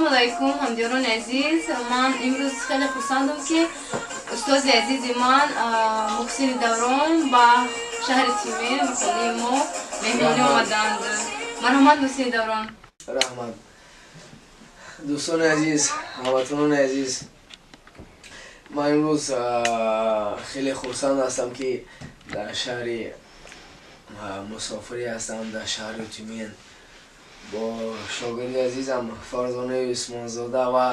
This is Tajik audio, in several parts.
Алайкум, ҳамдиёрони азиз. Ман имрӯз хеле хурсандам, ки устози азизи ман Муҳсини Даврон ба шаҳри Тюмен, ба хонаи мо меҳмонӣ омаданд. Марҳамат, Муҳсини Даврон. Раҳмат. Дӯстони азиз, ҳамватанони азиз, ман имрӯз хеле хурсанд ҳастам, ки дар шаҳри мусофирӣ ҳастам, дар шаҳри Тюмен, бо шогирди азизам Фарзонаи Усмонзода ва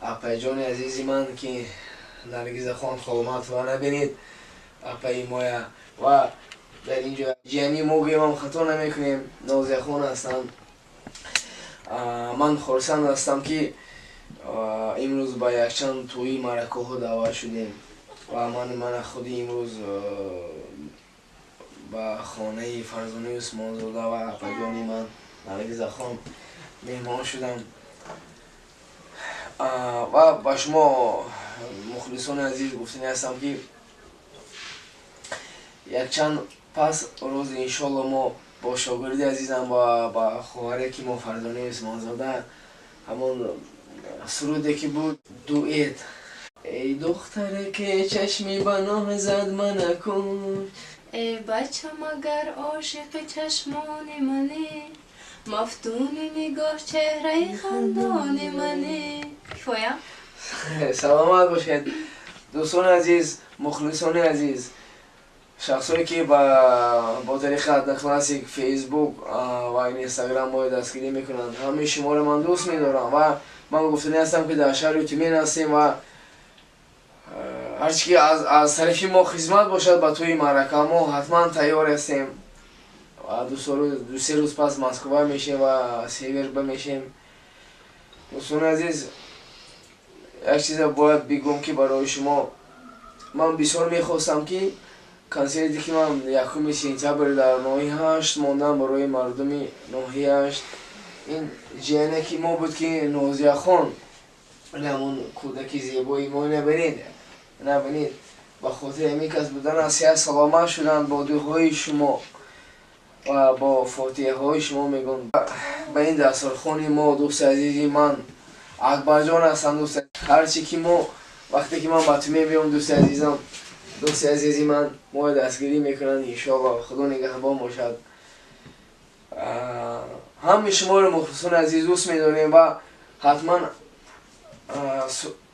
апайҷони азизи ман, ки Наргизахон Холматова, набинед, апаи моя, ва дар ин ҷо ҷияни мо, гӯемам хато намекунем, Нозияхон ҳастанд. Ман хурсанд ҳастам, ки имрӯз ба якчанд тӯи маъракаҳо даъват шудем ва ман мана худи имрӯз ба хонаи Фарзонаи Усмонзода ва апаҷони ман Наргизахон меҳмон шудам. Ва ба шумо, мухлисони азиз, гуфтанӣ ҳастам, ки якчанд пас рӯз, иншолло, мо бо шогирди азизам ва ба хоҳаре ки мо, Фарзонаи Усмонзода, ҳамон суруде ки буд, дуэт, «Эй духтаре, ки чашми баноҳ зад мана куш». Эй бача, магар ошиқи чашмони манӣ, мафтуни нигоҳ, чеҳраи хандони манӣ? Кифоя. Саломат бошед. Дӯстони азиз, мухлисони азиз, шахсое ки бо тариқи Одноклассник, Фейсбук ва Инстаграм моро дастгирӣ мекунанд, ҳамаи шуморо ман дӯст медорам. Ва ман гуфтанӣ ҳастам, ки дар шаҳри Тюмен ҳастем ва ҳарчи ки аз тарафи мо хизмат бошад ба тӯи маърака, мо ҳатман тайёр ҳастем. Ва 2-3 рӯз пас Москва мешем ва Север бимешем. Дӯстони азиз, як чиза бояд бигӯм, ки барои шумо ман бисёр мехостам, ки консерте ки ман 1 сентябр дар ноҳияи ҳашт мондам барои мардуми ноҳияи ҳашт, ин ҷияне ки мо буд, ки Нозияхон, ҳамон кӯдаки зебои мо, набинед, набинед, ба хотири ҳамин кас будан сиҳат саломат шуданд бо дуоҳои шумо ва бо фотиҳаҳои шумо. Мегӯм, ба ин дастархони мо дӯсти азизи ман Акбарҷон ҳастанд. Дӯст, ҳарчи ки мо вақте ки ман ба ту мебиём, дӯсти азизам, дӯсти азизи ман моро дастгирӣ мекунанд. Иншоалло, Худо нигаҳбон бошад. Ҳамаи шуморо, мухлисони азиз, дӯст медорем ва ҳатман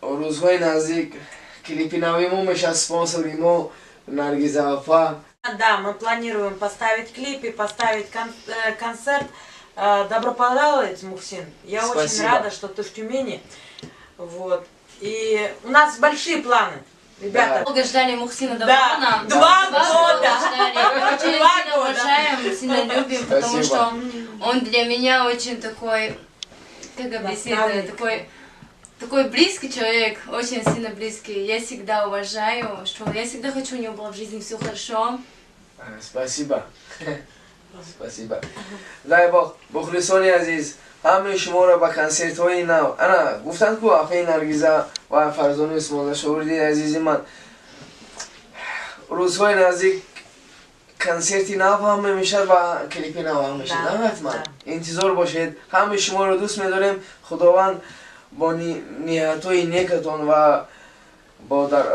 рӯзҳои наздик клипи нави мо мешавад. Спонсори мо Наргиза апа. Да, мы планируем поставить клип и поставить концерт. Добро пожаловать, Мухсин. Я очень Спасибо. Рада, что ты в Тюмени. Вот. И у нас большие планы. Ребята, Долго ждали Мухсина Да, Даврона. 2 года. Ждали. Очень Два сильно года. Уважаем, сильно любим, потому Спасибо. Что он для меня очень такой, как объяснить, Наставник. такой близкий человек, очень сильно близкий. Я всегда уважаю, что я всегда хочу, у него было в жизни все хорошо. Спасибо, спасибо. Дай бог. Мухлисони азиз, ҳамаи шуморо ба консертҳои нав, ана гуфтанд ку апаи Наргиза ва Фарзони Усмонзода, шогирди азизи ман, рӯзҳои наздик консерти нав ҳам мешавад ва клипи нав ҳам мешавад. Да, ҳатман да. Интизор бошед. Ҳамаи шуморо дӯст медорем. Худованд бо ниятҳои некатон ва бо дар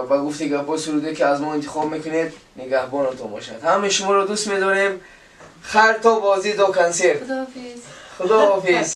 ба гуфти гапҳои суруде, ки аз мо интихоб мекунед, нигаҳбонатон бошад. Ҳамаи шуморо дӯст медорем. Хайр, то бозӣ, до консерт. Худоҳофиз. Худоҳофиз.